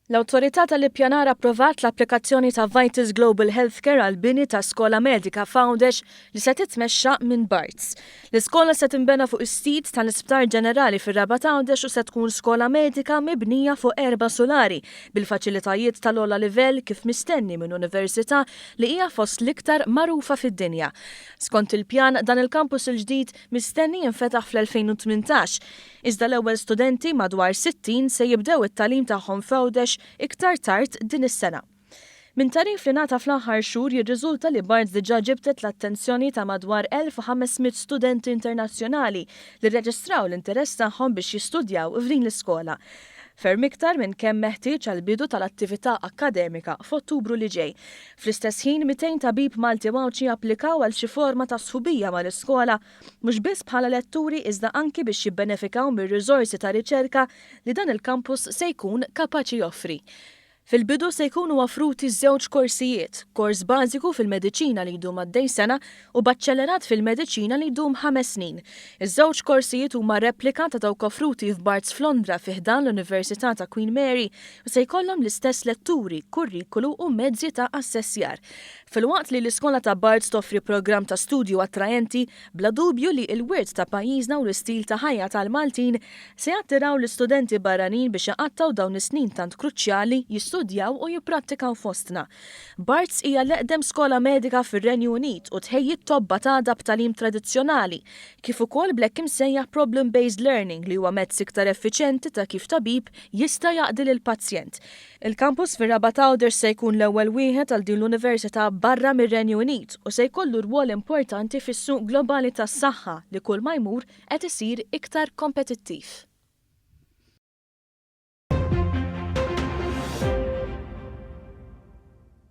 L-Awtorità tal-Ippjanar approvat l-applikazzjoni ta' Vitas Global Healthcare għall-bini ta' skola medika f'Għawdex li se titmexxa minn Barts. L-iskola se tinbena fuq is-sit tal-Isptar Ġenerali fir-Rabat Għawdex u se tkun skola medika mibnija fuq erba' sulari bil-faċilitajiet tal-ogħla livell kif mistenni minn università li hija fost l-iktar magħrufa fid-dinja. Skont il-pjan, dan il-kampus il-ġdid mistenni jinfetaħ fl-2018. Iżda l-ewwel studenti, madwar 60, se jibdew it-tagħlim tagħhom f'Għawdex iktar tard din is-sena. Minn tagħrif li ngħata fl-aħħar xhur jirriżulta li Barts diġà ġibdet l-attenzjoni ta' madwar 1,500 studenti internazzjonali li rreġistraw l-interess tagħhom biex jistudjaw f'din l-iskola. Ferm iktar minn kemm meħtieġ għall-bidu tal-attività akkademika f'Ottubru li ġej. Fl-istess ħin 200 tabib Malti u Għawdxi applikaw għal xi forma ta' sħubija mal-iskola mhux biss bħala letturi iżda anki biex jibbenefikaw mir-riżorsi ta' riċerka li dan il-kampus se jkun kapaċi joffri. Fil-bidu se jkunu offruti żewġ korsijiet, kors bażiku fil-mediċina li jdum għaddej sena u baċċellerat fil-mediċina li jdum ħames snin. Iż-żewġ korsijiet huma replika ta' dawk offruti f'Barts f'Londra fi ħdan l-Università ta' Queen Mary u se jkollhom l-istess letturi, kurrikulu u mezzi ta' assessjar. Filwaqt li l-iskola ta' Barts toffri programm ta' studju attraenti, bla dubju li l-wirt ta' pajjiżna u l-istil ta' ħajja tal-Maltin se jattiraw l-istudenti barranin biex iqattgħu dawn is-snin tant kruċjali jistudjaw u jipprattikaw fostna. Barts hija l-eqdem skola medika fir-Renju Unit u tħejji t-tobba t'għada b'tagħlim tradizzjonali, kif ukoll bl-hekk imsejjaħ problem-based learning li huwa mezz iktar effiċenti ta' kif tabib jista' jaqdi lill-pazjent. Il-kampus fir-Rabat Għawdex se jkun l-ewwel wieħed għal din l-università barra mir-Renju Unit u se jkollu rwol importanti fis-suq globali tas-saħħa li kull ma jmur qed isir iktar kompetittiv.